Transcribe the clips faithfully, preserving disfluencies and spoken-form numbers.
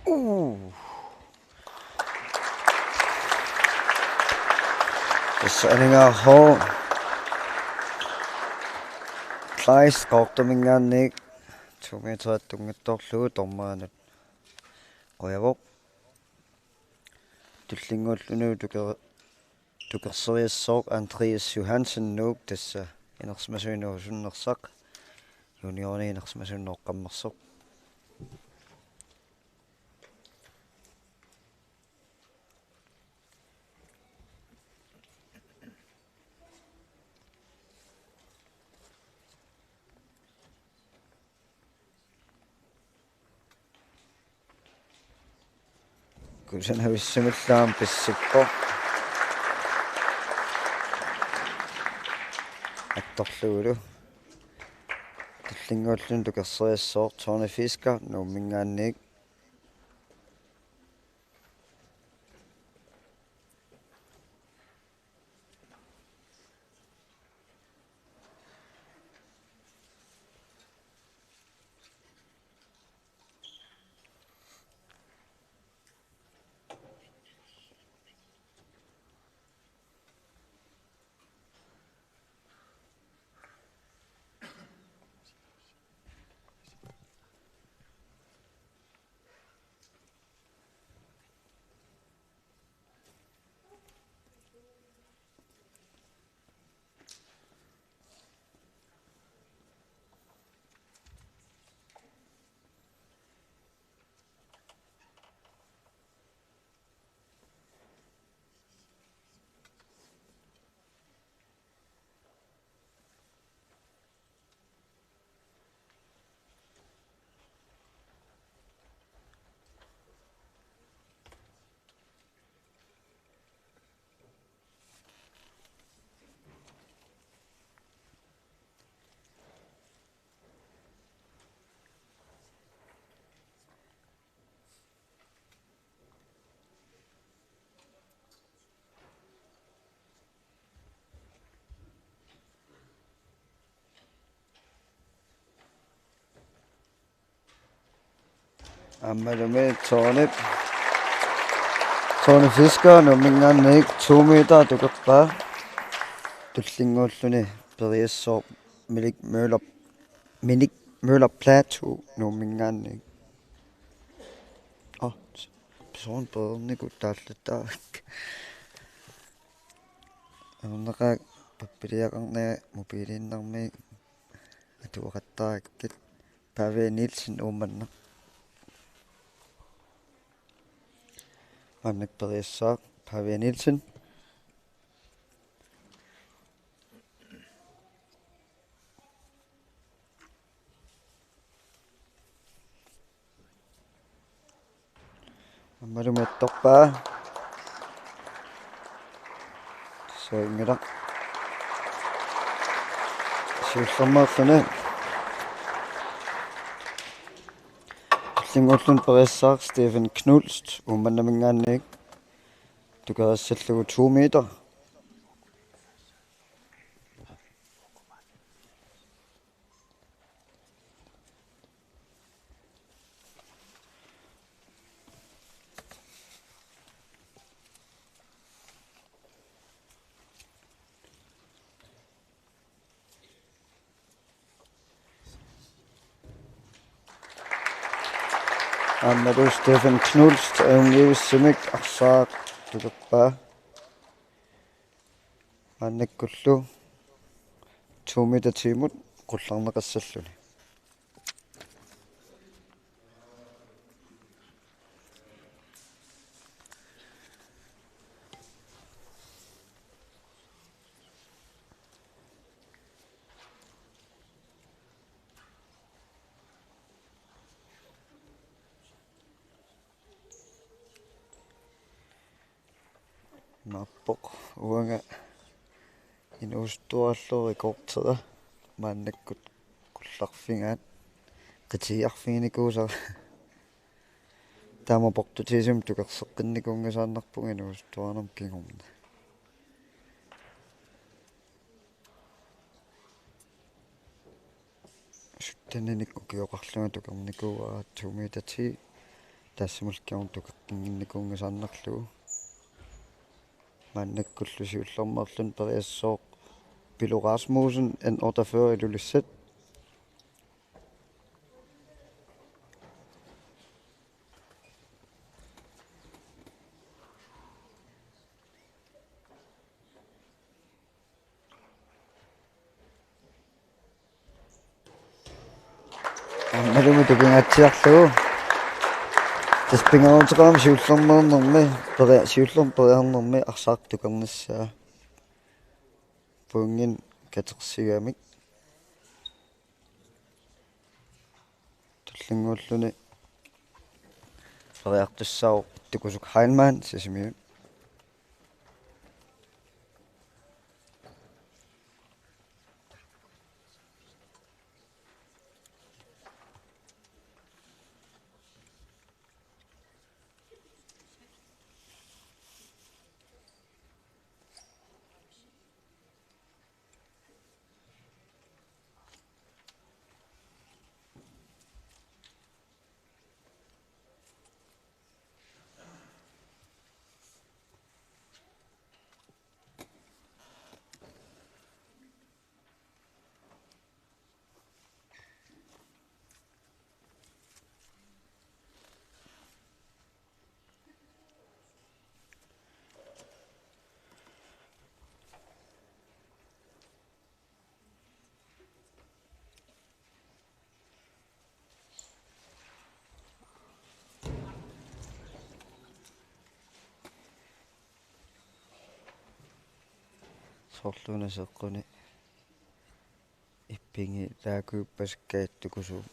Uu. Tassa aningaasat Kleist Qaqortuminngaanniit to meter tunngitsoorlugu dommerinut qujavoq. Tullinnguulluni tuker-, tukerseriassooq Andreas Johansen Nuuk, tassa inersimasumik inuusunnersaq, juniorimi inersimasumik nooqqammersoq. Kusanavissumillu aamma pissippoq. Attorlugulu. Tullinnguulluni tukerseriassooq Tony Fisker Nuumminngaanniit. Aammalumi Tony, Tony Fisker Nuumminngaanniit to meter tukerpaa. Tullinnguulluni periassooq Minik Møller, Minik Møller Platou Nuumminngaanniit. Åh, soorlu pereernikuuvoq taallattaaq. Aamma pappiaqqaarnanga mobiiliinnarmik atuaqattarakkit. Pavia Nielsen Uummannaq. Maanna periassaaq Pavia Nielsen. Aammalumi attorpaa. Soingila. Siullermeerluni. Tullinnguulluni periassaaq Steffen Knudsen Uummannaminngaanniit. Tukerissallugu to meter. Aammalu Steffen Knudsen ajunngivissumik arsaaq tukerpaa. Maannakkullu to meter ti-mut qullarneqassalluni. Imaappoq uanga inuusuttuarallugu rekordera maannakkut qullarfigaat qitigiarfiginikuusara. Taama portutigisumik tukerseqqinnikuunngisaannarpunga inuusuttuarnermut kingorna. Syttenik ukioqarlunga tukernikuuara to meter ti. Tassa mulkiorn tukeqqinnginnikuunngisaannarlugu. Maannakkullu siullermeerluni periassooq Pilo Rasmussen, N otteogfyrre Ilulissat. Aammalumi tukingatsiarlugu. Tassa pingaaruteqarami siullermeernermi peria-, siullermik periarnermi arsaat tukernissaa. Pointinik katersigamik. Tullinnguulluni periartussaavoq Tukusuk Heilmann Sisimiut. Soorlu una seeqquni ippigilaakuuppasakka Tukusuk.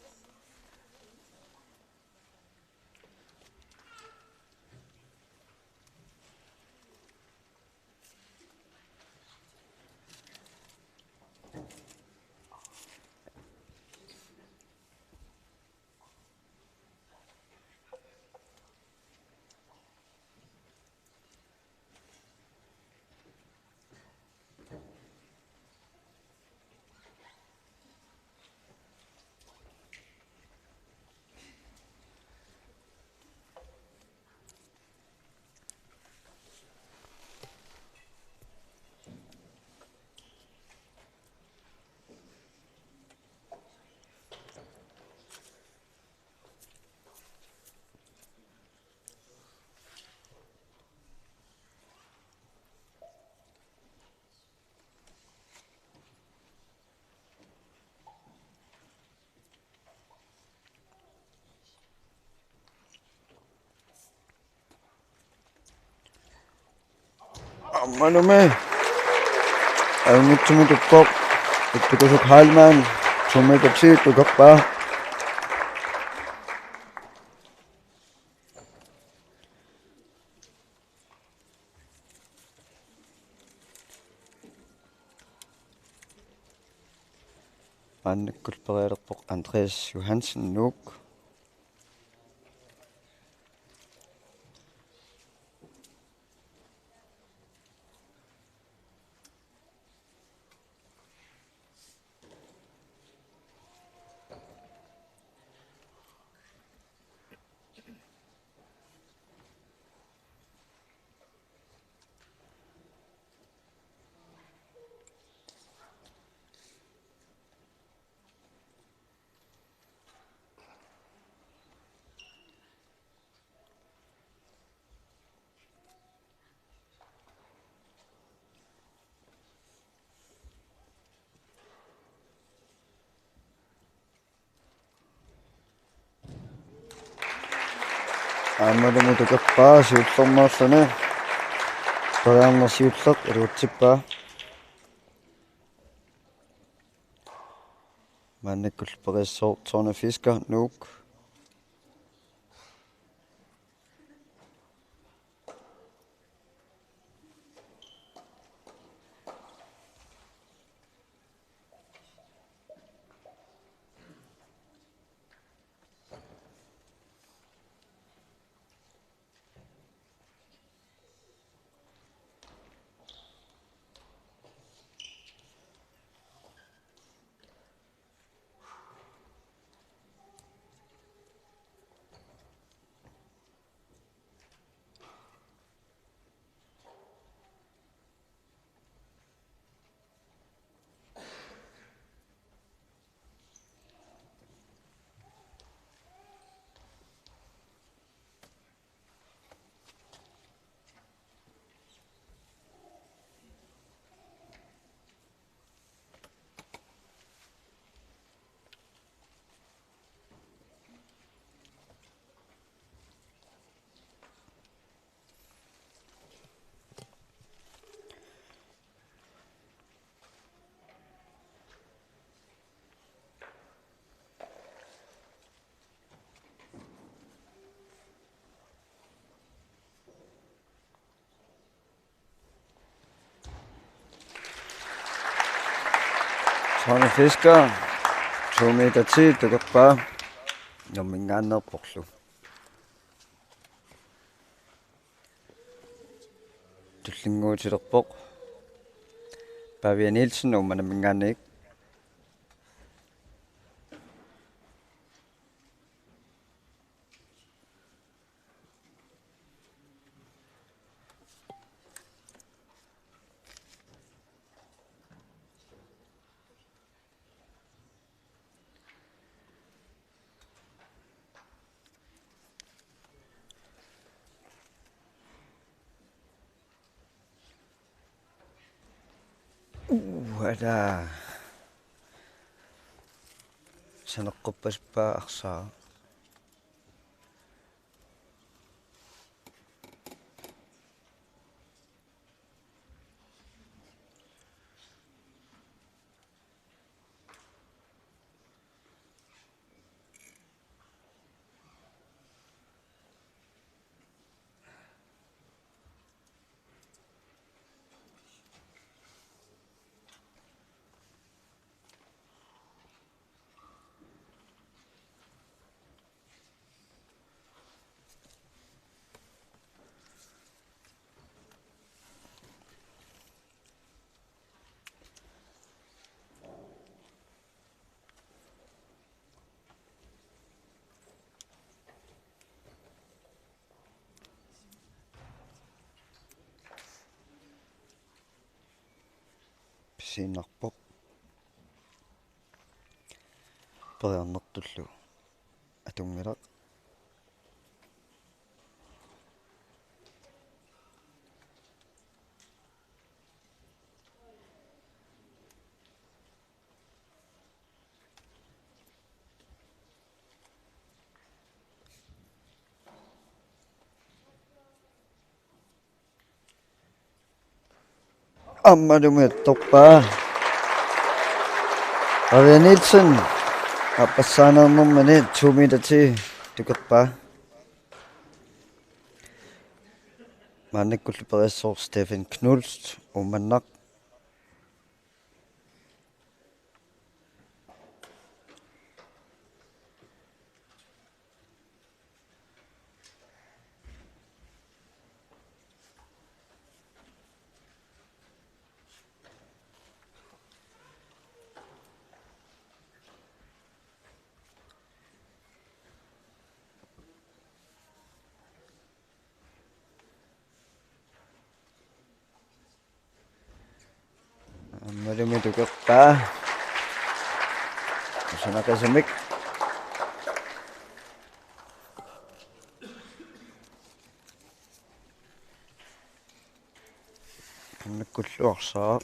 Aammalumi ajunngitsumik tukkoq Tukusuk Heilmann, to meter ti tukerpaa. Maannakkut periarpoq Andreas Johansen, Nuuk. Aammalumi tukerpaa siullermeerluni. Periarneq siulleq iluatsippaa. Maannakkut periassooq Tone Fisker, Nuuk. Rane Fisker, to meter ti, tukerpaa, unamminngaanneerporlu. Tullinnguutilerpoq Pavia Nielsen, Uummannaminngaanniit. Uu, ala. Saneqquppasippaa arsaaq. Pisiinnarpoq. Periarnertullu atunngilaq. Aammalumi attorpaa Pavia Nielsen, aappassaanermini to meter ti tukerpaa. Maannakkullu periassaaq Steffen Knust, Uummannaq. Aammalumi tukerpaa. Kusanaqisumik. Maannakkullu arsaaq.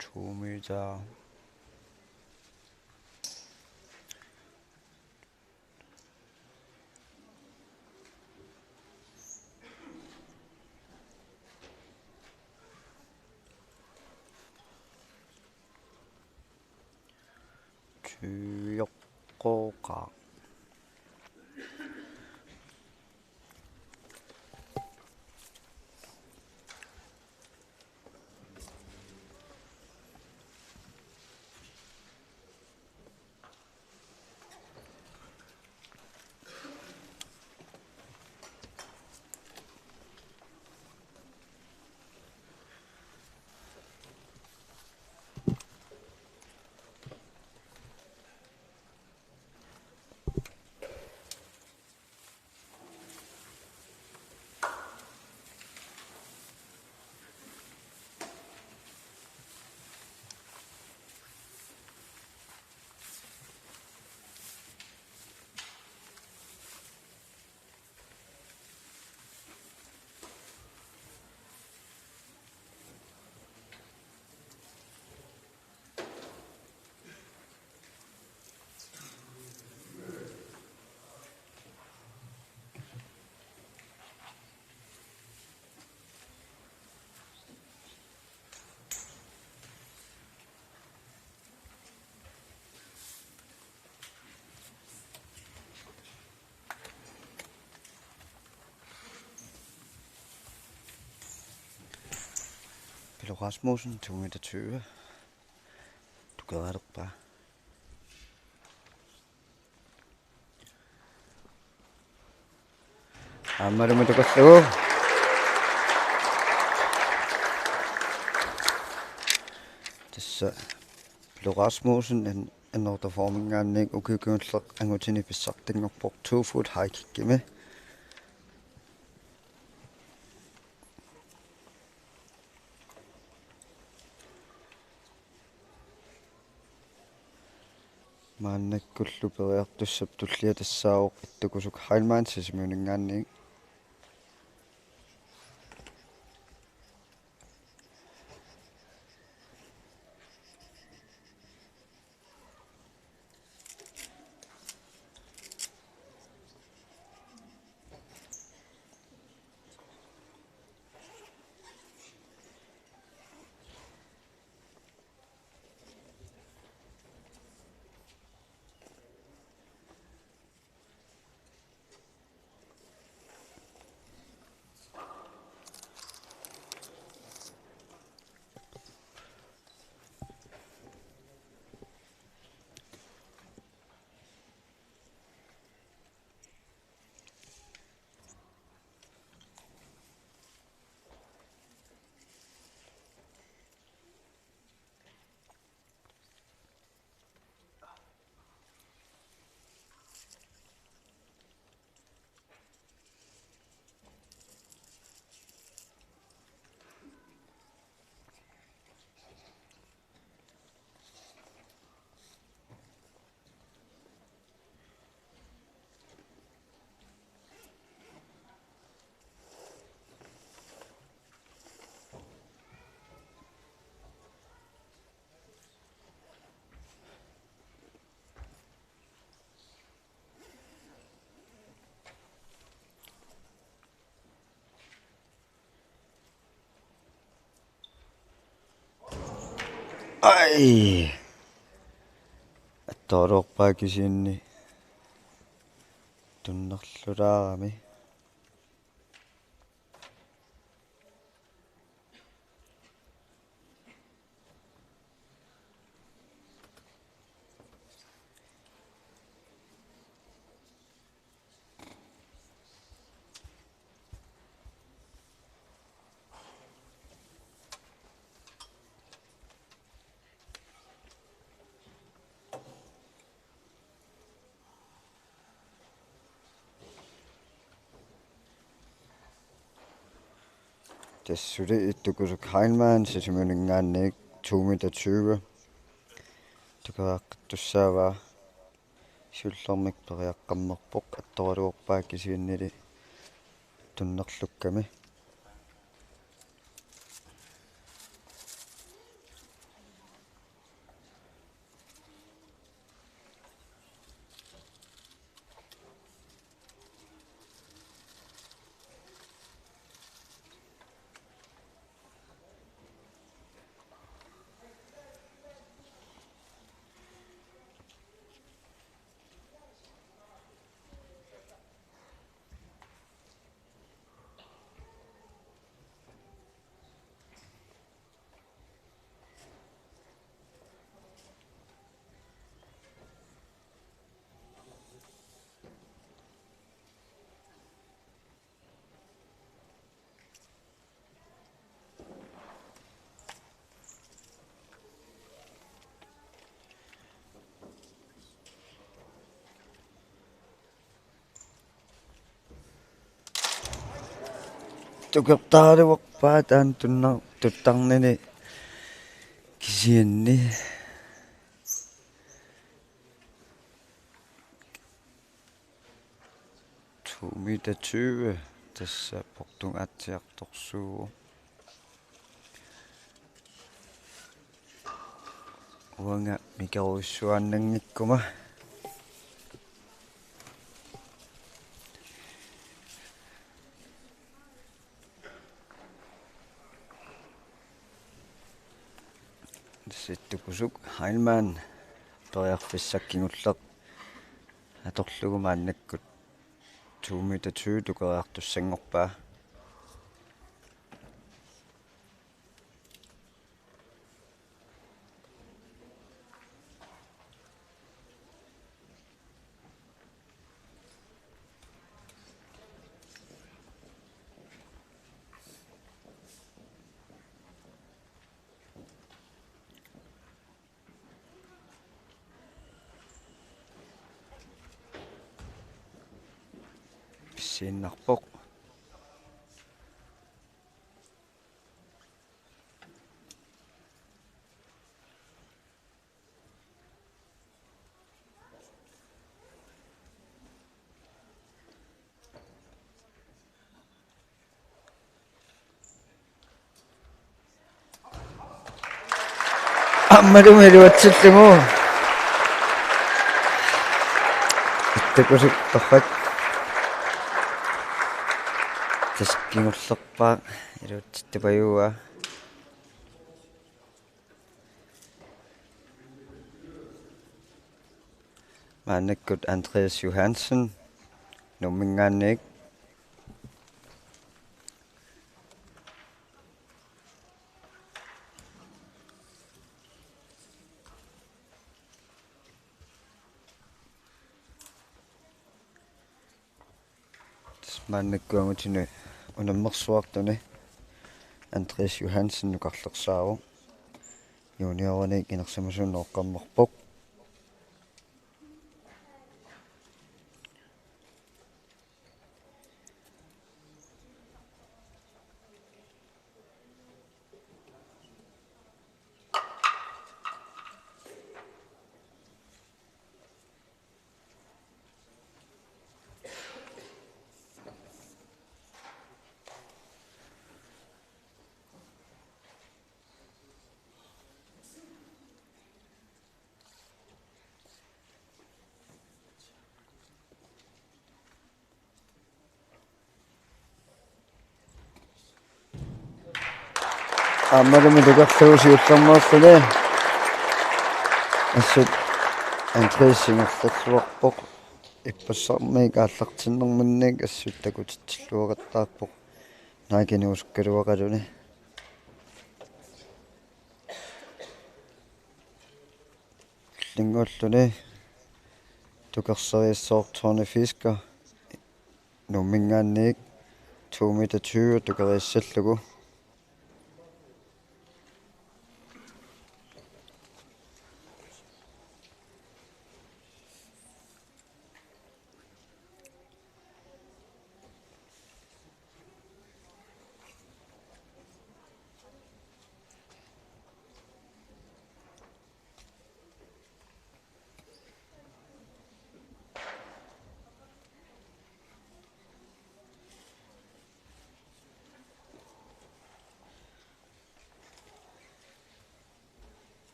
To meter. Tyveqoqaaq. Pilo Rasmussen, to meter tyve. Tukeralerpaa. Aammalumi tukallugu. Tassa Pilo Rasmussen en-, ennortaformingaanniik ukiukiulleq angutini pissartanngorpoq two foot high kickimi. Maannakkullu periartussap tullia tassaavoq Ittukusuk Heilmann Sisimiuninngaanniit. Ai. Attoorpaa kisianni tunnerlulaarami. Tassa suli Ittukusuk Heilmann Sisimiuninngaanniit to meter tyve. Tukeraqqittussaavaa. Siullermik periaqqammerpoq, attoorpaa kisiannili tunnerlukkami. Tukertaraluarpaa taanna tunna-, tuttarnini kisianni. To meter tyve, tassa portungaatsiartorsuuvoq. Uanga mikerujussuaannanngikkuma. Ittukusuk Heilmann periarfissaq kingulleq atorlugu maannakkut to meter tyve tukeriartussanngorpaa. Pissiinnarpoq. Aammalumi iluatsillugu. Ittakusik torrak. Tassa kingullerpaaq iluatsittupajuaa. Maannakkut Andreas Johansen, Nuumminngaanniit. Maannakkut angutini unammersuartuni Andreas Johansen nukarlersaavoq. Juniorinik inersimasumik nooqqammerpoq. Aammalumi tukarlugu siullermeerluni. Assut Andreas ingerlalluarpoq. Ippassarmiit aallartinnerminnik assut takutitsilluaqattaarpoq. Naak inuusukkaluaqaluni. Tullinnguulluni tukerseriassaaq Tony Fisker Nuumminngaanniit to meter tyve tukeriassallugu.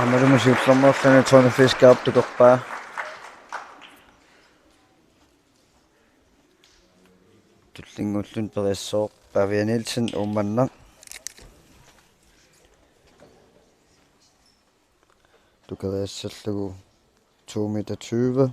Aammalumi siullermeerluni Tony Fiskerip tukerpaa. Tullinnguulluni periassaaq Pavia Nielsen Uummannaq. Tukeriassallugu to meter tyve.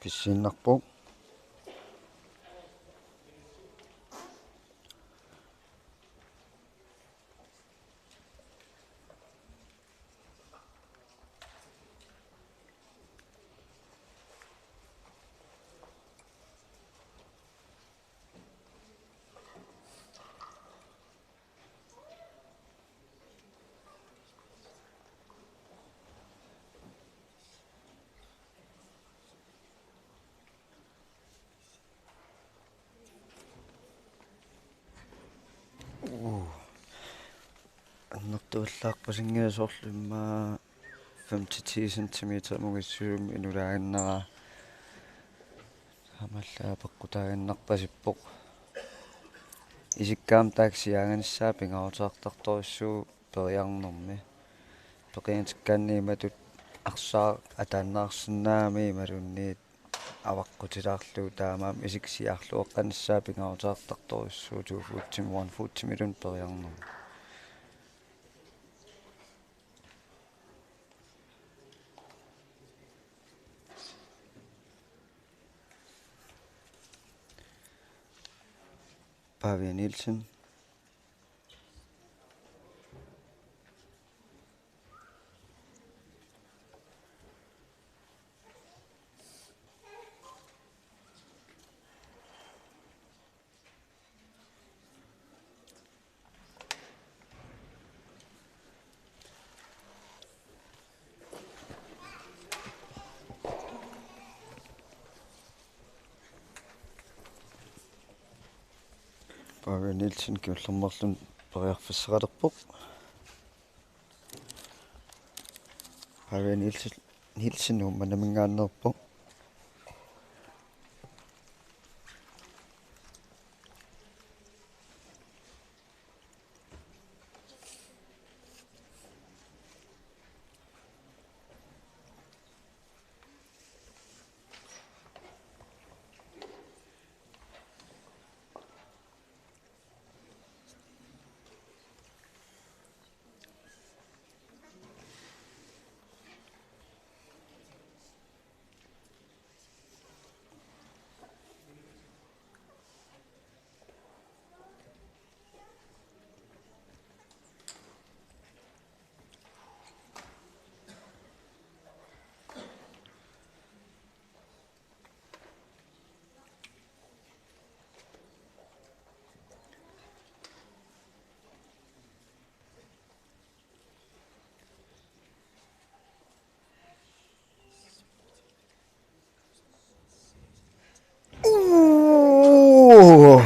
Pissiinnarpoq. Annertuallaarpasinngilaq soorlu immaqa fem til ti centimeter mungissuum inulaaginnarpara. Taamaallaat peqqutaaginnarpasippoq. Isikka aamma taakku siaanganissaat pingaaruteqartartorujussuuvoq periarnermi. peqatigiinnikkut imatut arsaat ataannaarsinnaammat imaluunniit avaqqutilaarlugu, taamaammat isikka siaarluaqqanissaa pingaaruteqartartorujussuuvoq to footimik one footimilluunniit periarnermi. Pavia Nielsen. Pavia Nielsen kingullermeerluni periarfissaqalerpoq. Pavia Nielsen, Nielsen Uummannaminngaanneerpoq. Uu!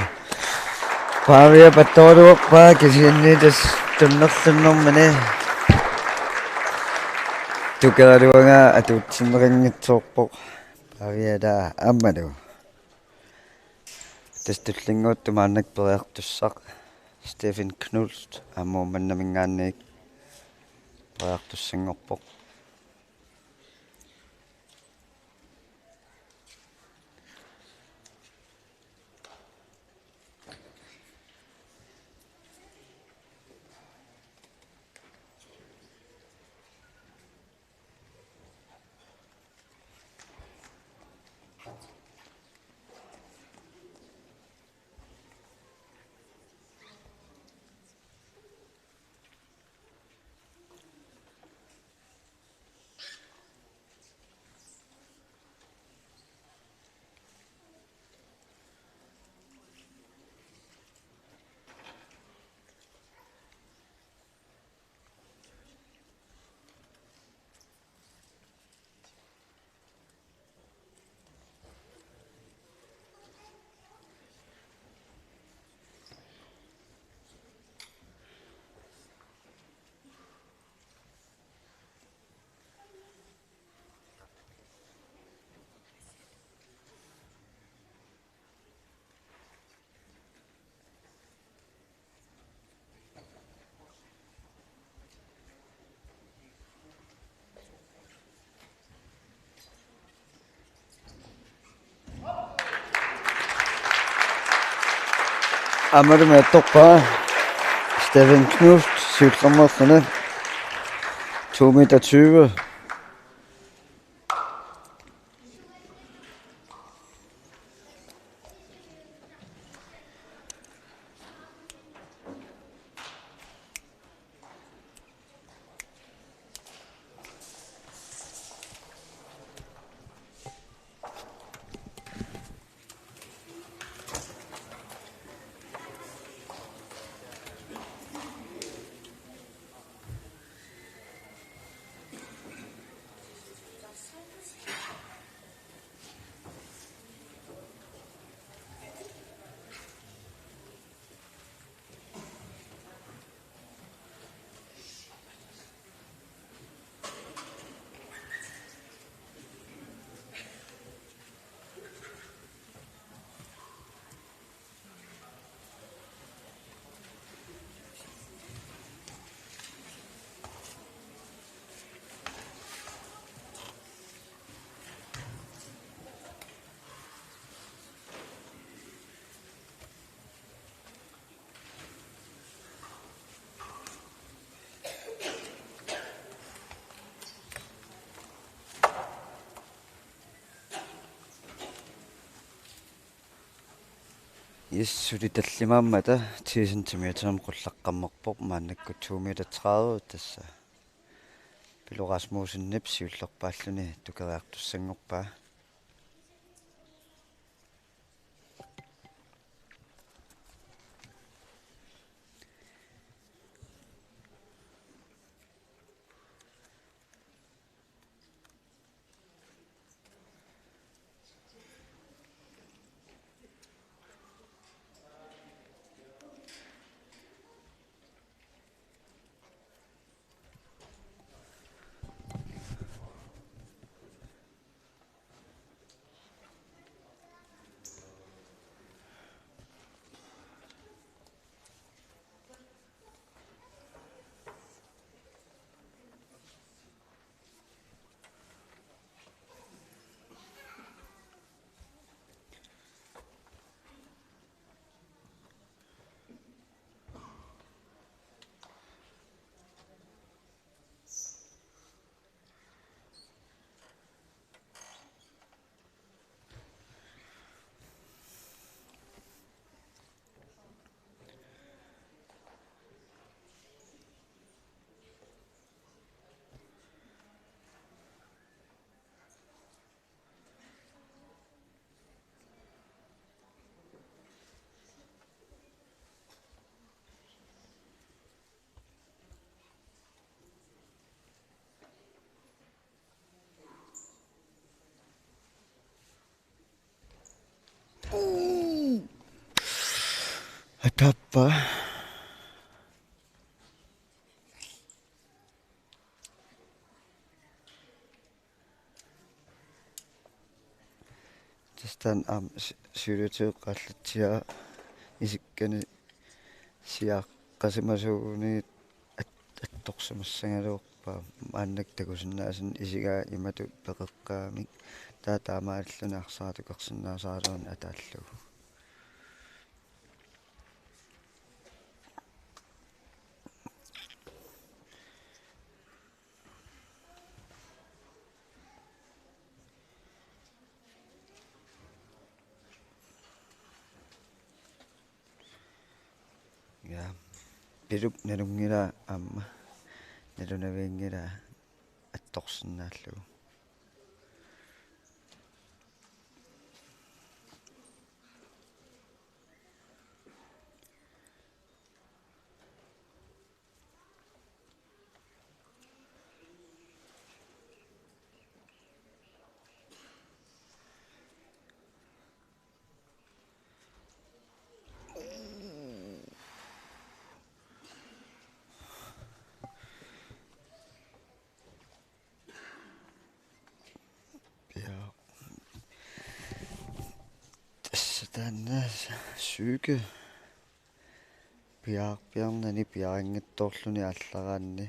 Pavia pattoruuppaa kisianni tassa tunnerlunnermini. Tukeraluagaa atuutsinneqanngitsoorpoq. Pavia taava aammalu. Tassa tullinnguuttoq maannakkut periartussaq Steffen Knust aamma Uummannaminngaanniit periartussanngorpoq. Aammalu attorpaa Steffen Knust siullermeerluni to meter tyve. Yes, suli tallimaammata ti centimeterimik qullaqqammerpoq, maannakkut to meter tredive, tassa Pilo Rasmussenip siullerpaalluni tukeriartussanngorpaa. Atappa. Tassa taanna aamma si-, siuliuteqqaallatsia isikkani siaqqasimasuunit at-, attorsimassagaluarpaa, maannakkut takusinnaasunit isigaa imatut peqeqqaamik, taava taamaalilluni arsaq atukarsinnaasaraluaruni ataallugu. Ja. Pilup nalunngilaa aamma. Nalunavianngilaa attorsinnaallugu. Ja. Tassa taanna psyke. Piaarpiarnani piarinngitsoorluni aallaraanni.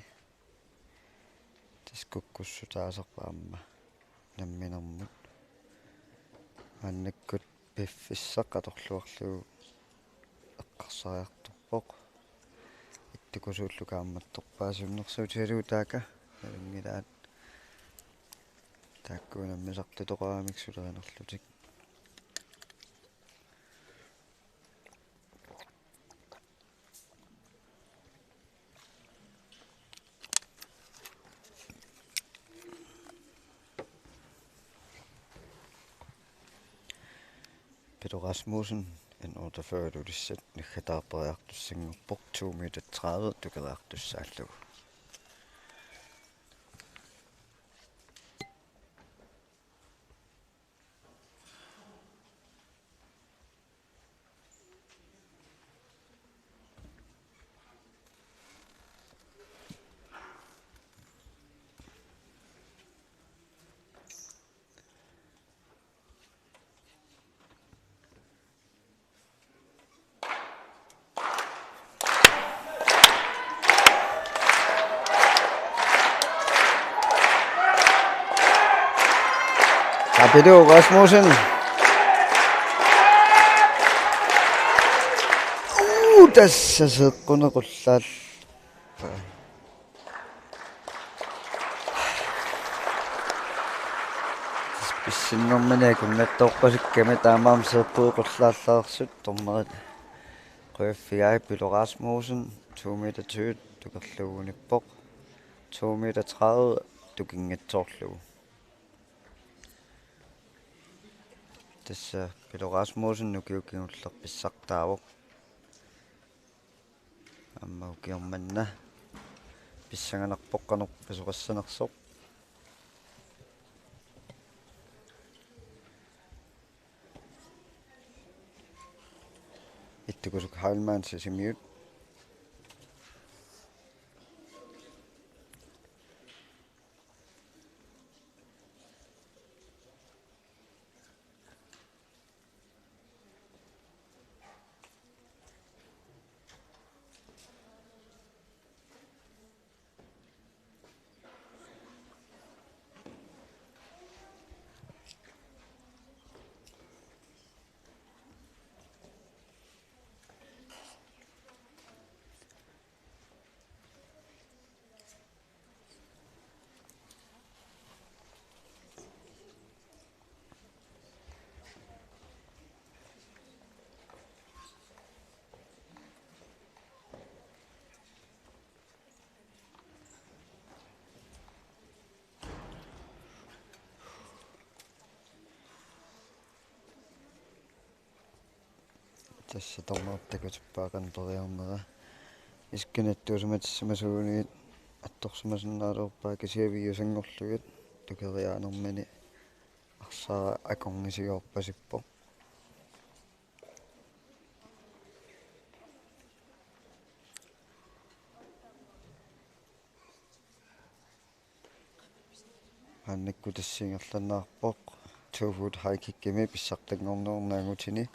Tassa kukkussutaasarpoq aamma namminermut. Maannakkut piffissaq atorluarlugu eqqarsariartorpoq. Ittukusuullu kaammattorpaa siunnersuutigalugu taaka nalunngilaat. Taakku unammisartutoqaramik sulerinerlutik. Peter Rasmussen, N otteogfyrre Ilulissat, naggataarperiartussanngorpoq, to meter tredive tukeriartussaallugu. Apilu Rasmussen. Uu, tassa seeqqunequllaallappoq. Sinnermini akunnattoorpasikkami taamaammat seerpugut qullaallareersut dommerit. Qujaffigai Pilo Rasmussen, to meter tyve, tukerlugunippoq, to meter tredive, tukinngitsoorlugu. Tassa Pilo Rasmussen ukiut kingulleq pissartaavoq. Aamma ukioq manna pissanganarpoq qanoq pasoqassanersoq. Ittukusuk Heilmann Sisimiut. Tassa dommerit takutippaa qanoq periarnera. Isikkanut attuusimatissimasuunigit attorsimasinnaalereerpaa, kisianni V U S-inngorlugit tukeriaanermini arsaq akornisigoorpasippoq. Maannakkut tassa ingerlanneqarpoq two foot high kickimi pissartanngornerup angutini.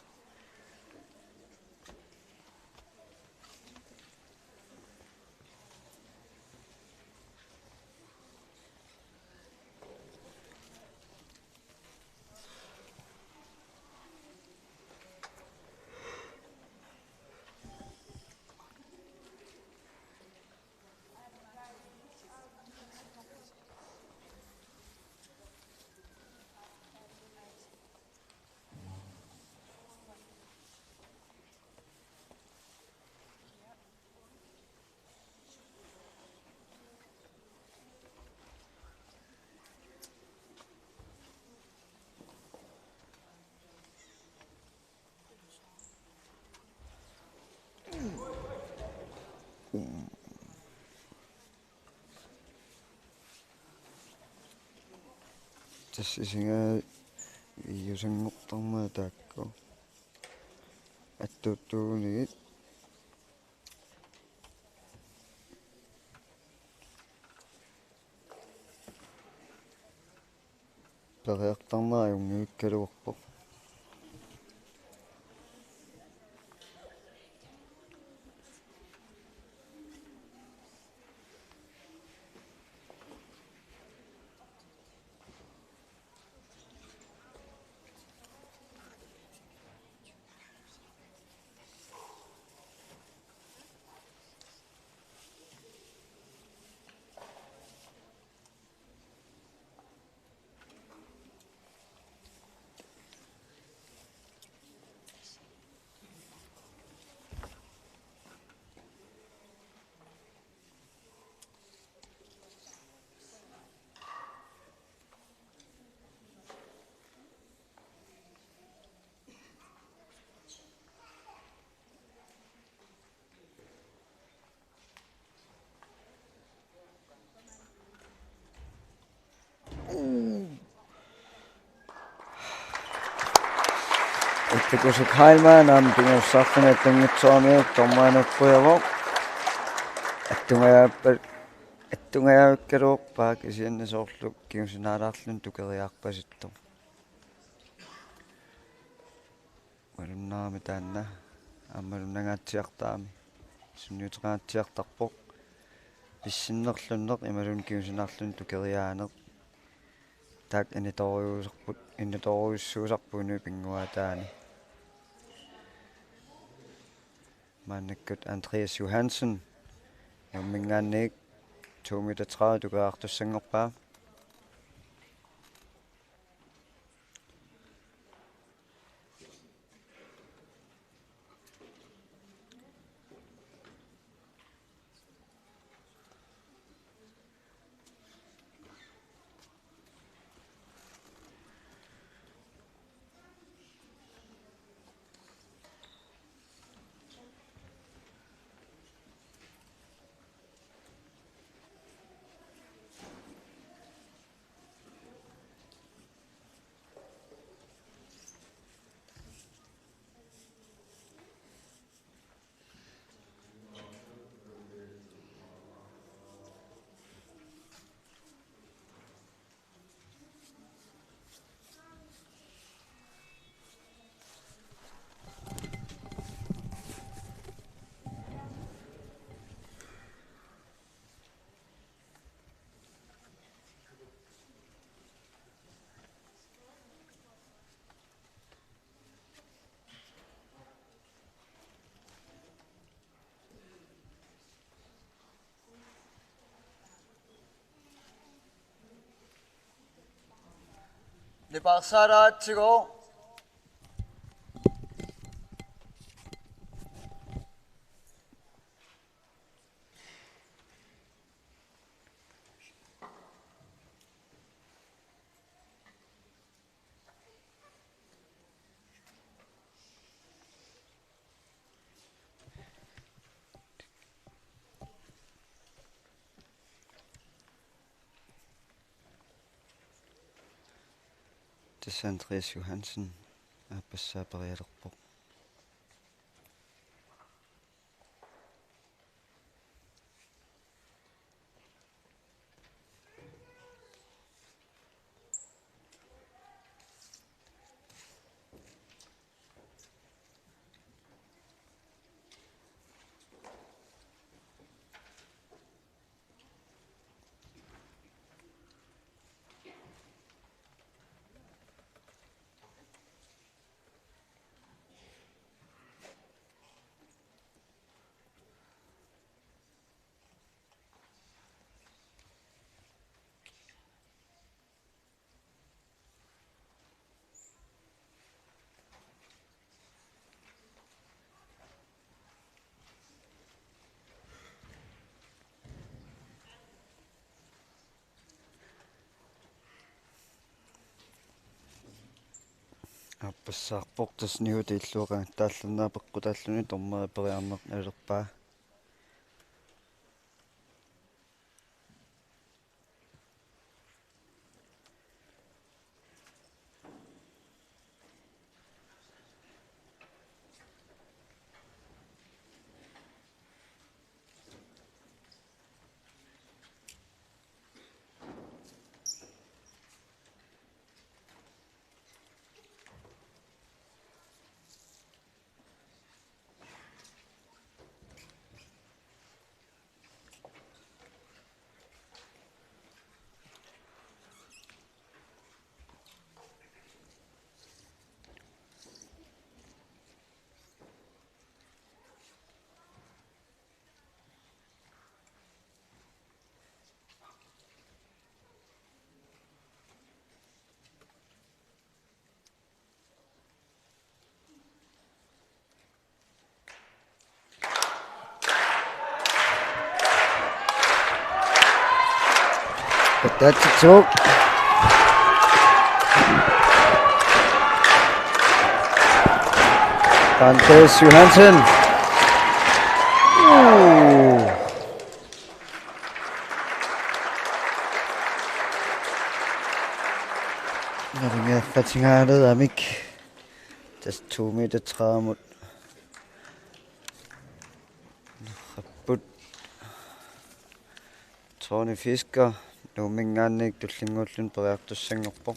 Tassa isigai V U S-inngortarmata taakku attuuttuunigit. Periartarnera ajunngivikkaluarpoq. Ittukusuk Heilmann aamma pingajussarluni attunngitsooramiuk dommerip qujaavoq. Attungajaappa-, attungajavikkaluarpaa kisianni soorlu kingusinaalaarluni tukeriarpasittoq. Malunnarami taanna, aamma malunnangaatsiartarami, sunniuteqangaatsiartarpoq. Pissinnerlunneq imaluunniit kingusinaarluni tukeriaaneq. Taakku initoorujussuusarput, initoorujussuusarput inuit pinnguaataanni. Maannakkut Andreas Johansen, Nuumminngaanniit to meter tredive tukeriartussanngorpaa. Nipaarsaaraatsigu. Tassa Andreas Johansen aappassaa perialerpoq. Aappassaarpoq, tassa niuertillunga taallanneq peqqutaalluni dommeri periarneq alerpaa. That's a joke. Anders Johansen. Ooh. Nalungiaffatigaaleramik. Tassa to meter tredive-mut. Rapput. Tony Fisker, Nuumminngaanniit tullinnguulluni periartussanngorpoq.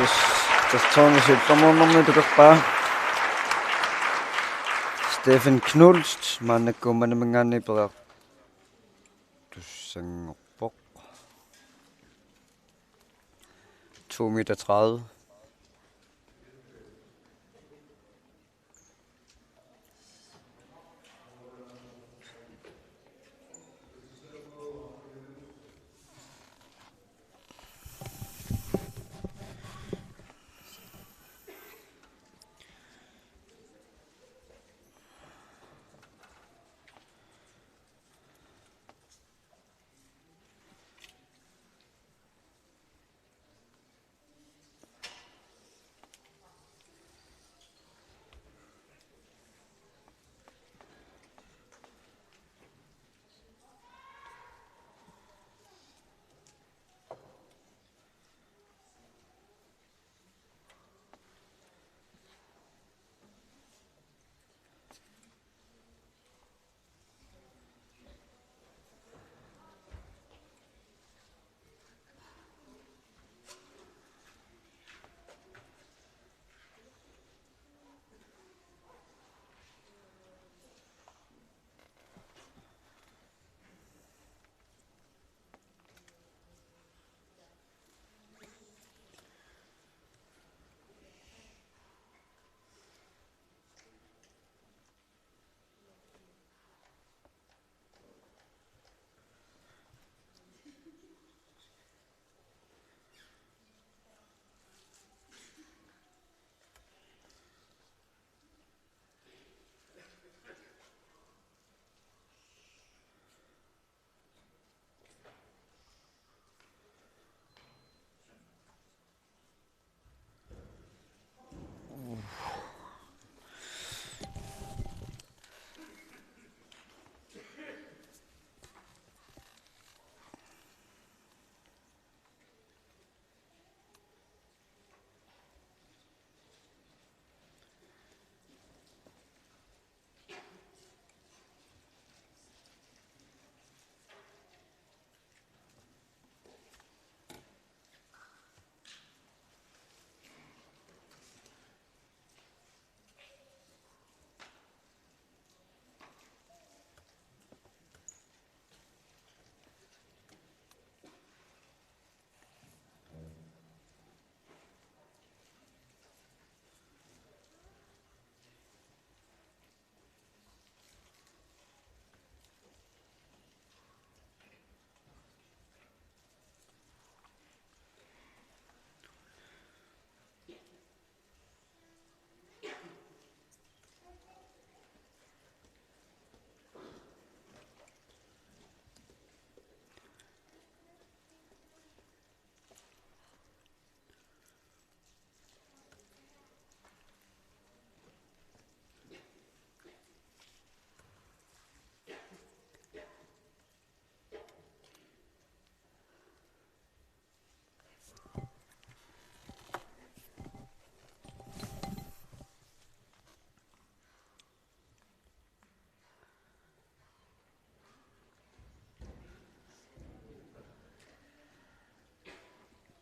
Tassa taanna siullermeernermi takorpaa. Steffen Knust, maannakkut Uummannaminngaanniit periartussanngorpoq. To meter tredive.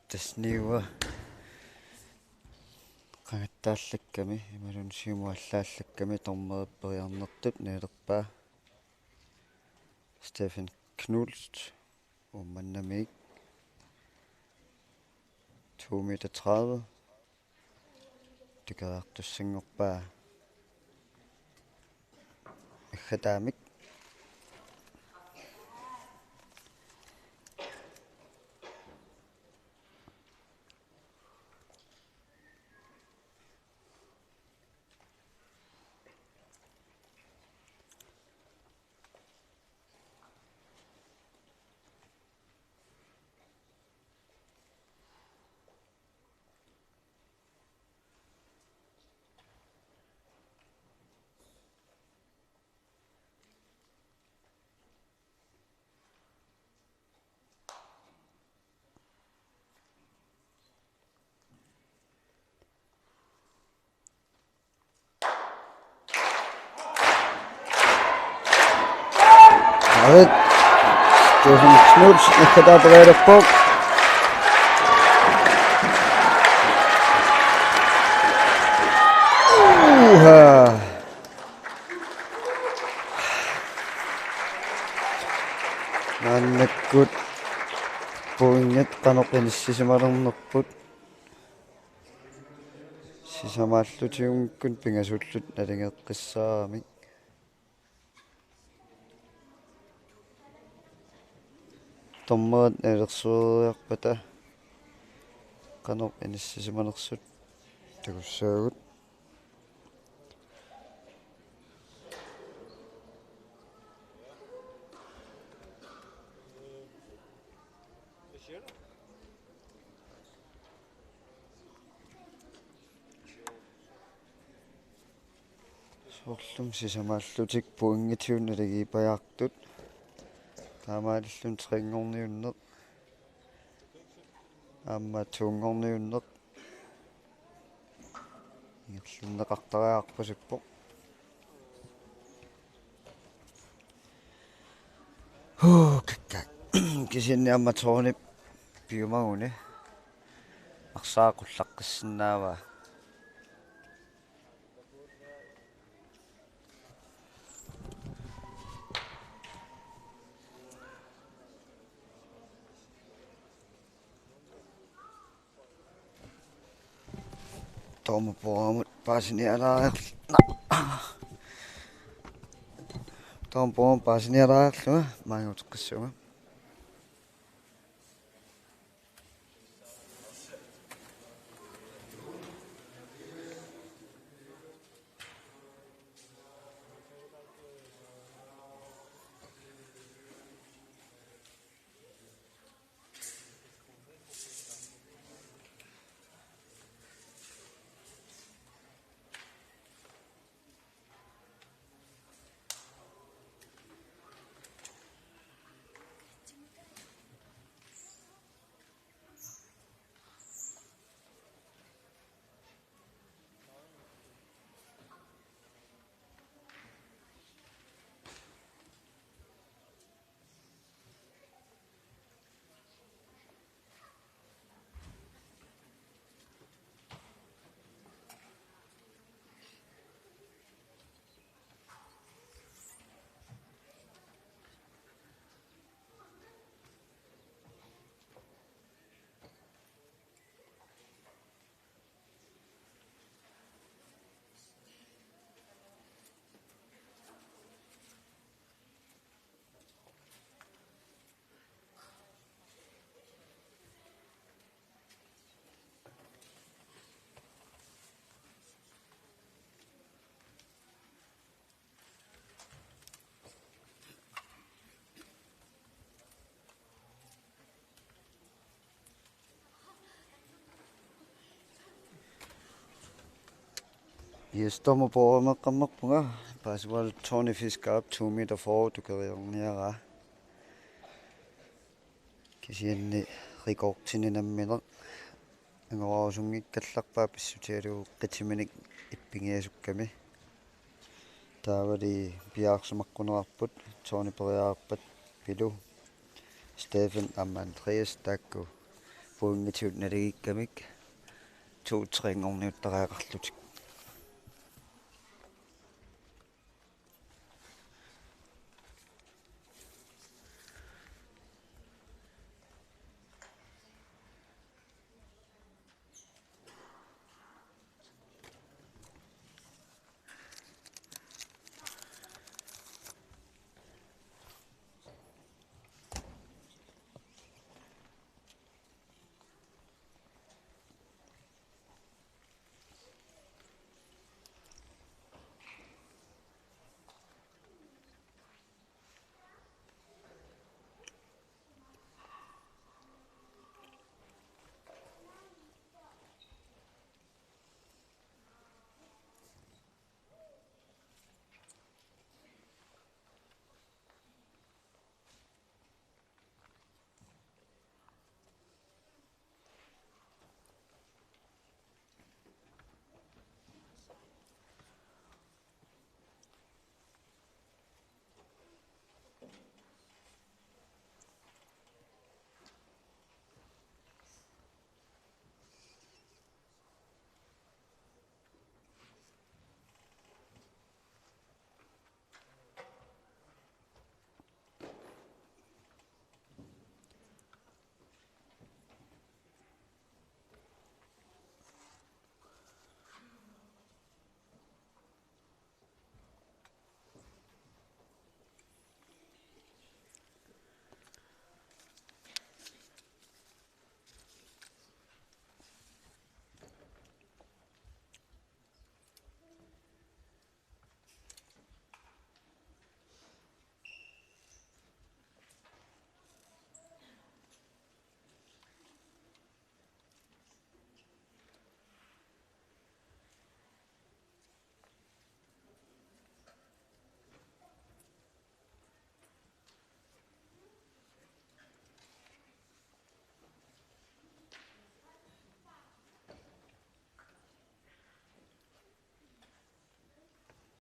Tassa niua qangattaallakkami imaluunniit siumuallaallakkami dommerit periarnertut nialerpaa. Steffen Knust, Uummannamiit, to meter tredive. Takoriartussanngorpaa. Aggataamik. Arit. Steffen Knudsen, aggataata periarpoq. Maannakkut pointit qanoq inissisimalernerput. Sisamaallutigut pingasuullutik naligeqqissaaramik. Dommerit nalersueriarpata qanoq inissisimanersut takussaagut. Soorlumi sisamaallutik pointigut naligiippajaartut. Taamaalilluni trinngorniunneq aamma tuunngorniunneq ingerlanneqartariaqarpasippoq. Huu, kakkaak. Kisianni aamma tårnip piumaguni arsaaq qullaqqissinnaavaa. Dommerpaarmut paasinialaariarl-, dommerpaarmut paasinialaariarlunga maanga uteqqissuunga. Yes, dommerpaarmeeqqammerpunga. Paasivalu Tony Fiskerip to meter fyrre tukeriorniaraa. Kisianni rekordini nammineq angorusunngikkallarpaa pissutigalugu qitiminik ippigiasukkami. Taavali piaarsimaqqunneqarput Tony periarpat Pilu, Stefan aamma Andreas taakku pointigut naligiikkamik to-trinngorniuttariaqarlutik.